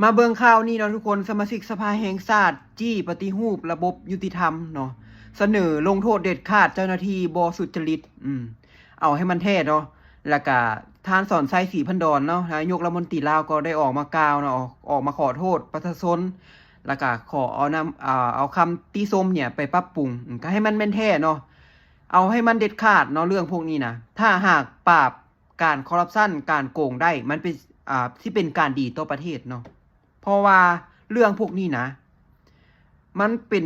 ມາເບິ່ງຂ່າວນີ້ເນາະທຸກຄົນ, ສະມາຊິກສະພາແຫ່ງຊາດ ຈີ້ປະຕິຮູບລະບົບຍຸຕິທຳເນາະ, ສະເໜີລົງໂທດເດັດຂາດເຈົ້າໜ້າທີ່ບໍ່ສຸດຈະລິດ. ອືມ ເອົາໃຫ້ມັນແທ້ເນາະ. ແລ້ວກະທ່ານ ສອນໄຊ ສີພັນດອນເນາະ, ນາຍົກລັດຖະມົນຕີລາວກໍໄດ້ອອກມາກ່າວເນາະ, ອອກ ອອກມາຂໍໂທດປະຊາຊົນ, ແລ້ວກະຂໍເອົານຳ ອາ ເອົາຄຳຕິຊົມເນຍໄປປັບປຸງ ອືມ ກໍໃຫ້ມັນແມ່ນແທ້ເນາະ, ເອົາໃຫ້ມັນເດັດຂາດເນາະເລື່ອງພວກນີ້ນະ. ຖ້າຫາກປາບ ການຄໍຣັບຊັນ ການໂກງໄດ້ ມັນເປັນ ອ່າ ຊິເປັນການດີຕໍ່ປະເທດເນາະ, ເພາະວ່າເລື່ອງພວກນີ້ນະ ມັນເປັນ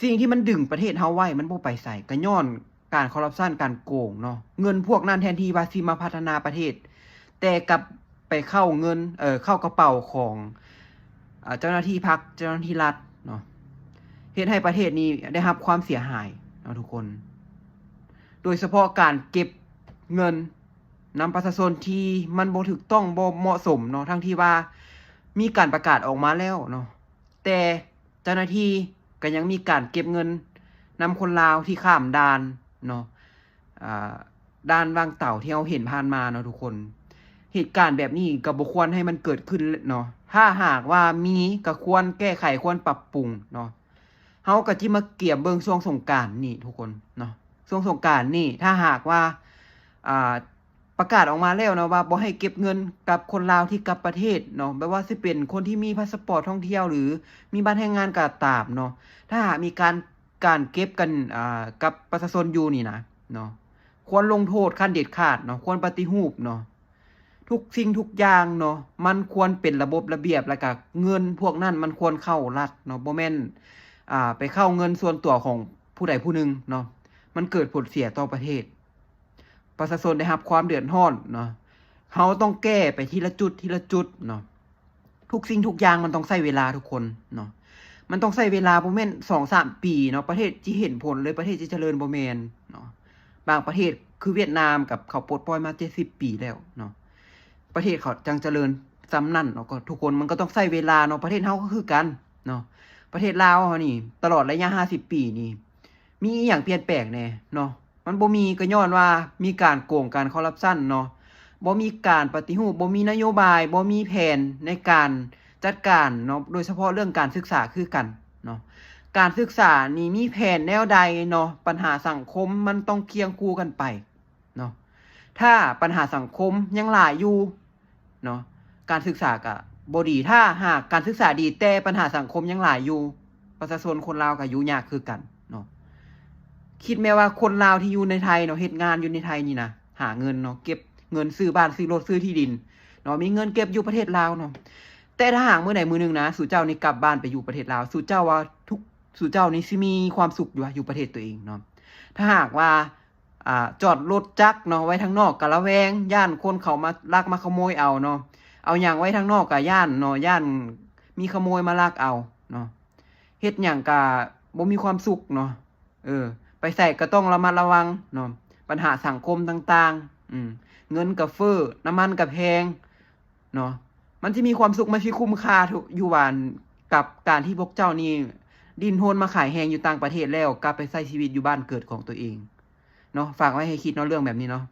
ສິ່ງທີ່ມັນດຶງປະເທດເຮົາໄວ້ ມັນບໍ່ໄປໃສ ກໍຍ້ອນການຄໍຣັບຊັນ ການໂກງເນາະ. ເງິນພວກນັ້ນແທນທີ່ວ່າຊິມາພັດທະນາປະເທດ ແຕ່ກັບໄປເຂົ້າເງິນ ເອີ ເຂົ້າກະເປົາຂອງ ອາ ເຈົ້າໜ້າທີ່ພັກ ເຈົ້າໜ້າທີ່ລັດເນາະ, ເຮັດໃຫ້ປະເທດນີ້ໄດ້ຮັບຄວາມເສຍຫາຍເນາະທຸກຄົນ. ໂດຍສະເພາະການເກັບເງິນນຳປະຊາຊົນທີ່ມັນບໍ່ຖືກຕ້ອງ ບໍ່ເໝາະສົມເນາະ, ທັງທີ່ວ່າມີການປະກາດອອກມາແລ້ວເນາະ, ແຕ່ເຈົ້າໜ້າທີ່ກໍຍັງມີການເກັບເງິນນຳຄົນລາວທີ່ຂ້າມດ່ານເນາະ, ອາ ດ່ານວັງເຕົ່າທີ່ເຮົາເຫັນຜ່ານມາເນາະທຸກຄົນ. ເຫດການແບບນີ້ກໍບໍ່ຄວນໃຫ້ມັນເກີດຂຶ້ນເນາະ, ຖ້າຫາກວ່າມີກໍຄວນແກ້ໄຂ ຄວນປັບປຸງເນາະ. ເຮົາກໍຊິມາກຽມເບິ່ງຊ່ວງສົງການນີ້ທຸກຄົນເນາະ, ຊ່ວງສົງການນີ້ ຖ້າຫາກວ່າ ອ່າ ປະກາດອອກມາແລ້ວເນາະ ວ່າບໍ່ໃຫ້ເກັບເງິນກັບຄົນລາວທີ່ກັບປະເທດເນາະ, ບໍ່ວ່າຊິເປັນຄົນທີ່ມີພາສະປອດທ່ອງທ່ຽວ ຫຼື ມີບັດແຮງງານກໍຕາມເນາະ, ຖ້າຫາກມີການ ການເກັບກັນ ອ່າ ກັບປະຊາຊົນຢູ່ນີ້ນະເນາະ, ຄວນລົງໂທດຂັ້ນເດັດຂາດເນາະ, ຄວນປະຕິຮູບເນາະ. ທຸກສິ່ງທຸກຢ່າງເນາະ ມັນຄວນເປັນລະບົບລະບຽບ, ແລ້ວກະເງິນພວກນັ້ນມັນຄວນເຂົ້າລັດເນາະ, ບໍ່ແມ່ນ ອ່າ ໄປເຂົ້າເງິນສ່ວນຕົວຂອງຜູ້ໃດຜູ້ໜຶ່ງເນາະ, ມັນເກີດຜົນເສຍຕໍ່ປະເທດ, ປະຊາຊົນໄດ້ຮັບຄວາມເດືອດຮ້ອນເນາະ. ເຮົາຕ້ອງແກ້ໄປທີລະຈຸດ ທີລະຈຸດເນາະ. ທຸກສິ່ງທຸກຢ່າງມັນຕ້ອງໃຊ້ເວລາທຸກຄົນເນາະ, ມັນຕ້ອງໃຊ້ເວລາ ບໍ່ແມ່ນສອງສາມປີເນາະ ປະເທດຊິເຫັນຜົນເລີຍ ປະເທດຊິຈະເລີນ ບໍ່ແມ່ນເນາະ. ບາງປະເທດຄືຫວຽດນາມ ກັບເຂົາປົດປ່ອຍມາເຈັດສິບປີແລ້ວເນາະ, ປະເທດເຂົາຈັ່ງຈະເລີນສ່ຳນັ້ນເນາະ. ກໍທຸກຄົນ ມັນກໍຕ້ອງໃຊ້ເວລາເນາະ, ປະເທດເຮົາກໍຄືກັນເນາະ. ປະເທດລາວເຮົານີ້ ຕະຫຼອດໄລຍະຫ້າສິບປີນີ້ ມີອີ່ຫຍັງປ່ຽນແປງແດ່ເນາະ? ມັນບໍ່ມີ ກໍຍ້ອນວ່າມີການໂກງ ການຄໍຣັບຊັນເນາະ, ບໍ່ມີການປະຕິຮູບ ບໍ່ມີນະໂຍບາຍ ບໍ່ມີແຜນໃນການຈັດການເນາະ, ໂດຍສະເພາະເລື່ອງການສຶກສາຄືກັນເນາະ. ການສຶກສານີ້ມີແຜນແນວໃດເນາະ? ບັນຫາສັງຄົມມັນຕ້ອງຄຽງຄູ່ກັນໄປເນາະ. ຖ້າບັນຫາສັງຄົມຍັງຫຼາຍຢູ່ ເນາະ, ການສຶກສາກະບໍ່ດີ. ຖ້າຫາກການສຶກສາດີ ແຕ່ບັນຫາສັງຄົມຍັງຫຼາຍຢູ່ ປະຊາຊົນຄົນລາວກະຢູ່ຍາກຄືກັນເນາະ. ຄິດແມ້ວ່າຄົນລາວທີ່ຢູ່ໃນໄທເນາະ ເຮັດງານຢູ່ໃນໄທນີ້ນະ ຫາເງິນເນາະ ເກັບເງິນຊື້ບ້ານ ຊື້ລົດ ຊື້ທີ່ດິນເນາະ, ມີເງິນເກັບຢູ່ປະເທດລາວເນາະ. ແຕ່ຖ້າຫາກມື້ໃດມື້ໜຶ່ງນະ ສູ່ເຈົ້ານີ້ກັບບ້ານໄປຢູ່ປະເທດລາວ ສູ່ເຈົ້າວ່າທຸກ ສູ່ເຈົ້ານີ້ຊິມີຄວາມສຸກຢູ່ ຢູ່ປະເທດຕົວເອງເນາະ? ຖ້າຫາກວ່າ ອ່າ ຈອດລົດຈັກເນາະ ໄວ້ທາງນອກກະລະແວງ ຢ້ານຄົນເຂົາມາລັກມາຂະໂມຍເອົາເນາະ, ເອົາຫຍັງໄວ້ທາງນອກກະຢ້ານເນາະ ຢ້ານມີຂະໂມຍມາລັກເອົາເນາະ, ເຮັດຫຍັງກະບໍ່ມີຄວາມສຸກເນາະ. ເອີ ໄປໃສກະຕ້ອງລະມັດລະວັງເນາະ, ບັນຫາສັງຄົມຕ່າງໆ ອືມ ເງິນກະເຟີ້ ນ້ຳມັນກະແພງ ເນາະ, ມັນຊິມີຄວາມສຸກ ມັນຊິຄຸ້ມຄ່າຢູ່ຫວາ ກັບການທີ່ພວກເຈົ້ານີ້ດີ້ນຮົນມາຂາຍແຮງຢູ່ຕ່າງປະເທດ ແລ້ວກັບໄປໃຊ້ຊີວິດຢູ່ບ້ານເກີດຂອງຕົວເອງເນາະ. ຝາກໄວ້ໃຫ້ຄິດເນາະ ເລື່ອງແບບນີ້ເນາະ.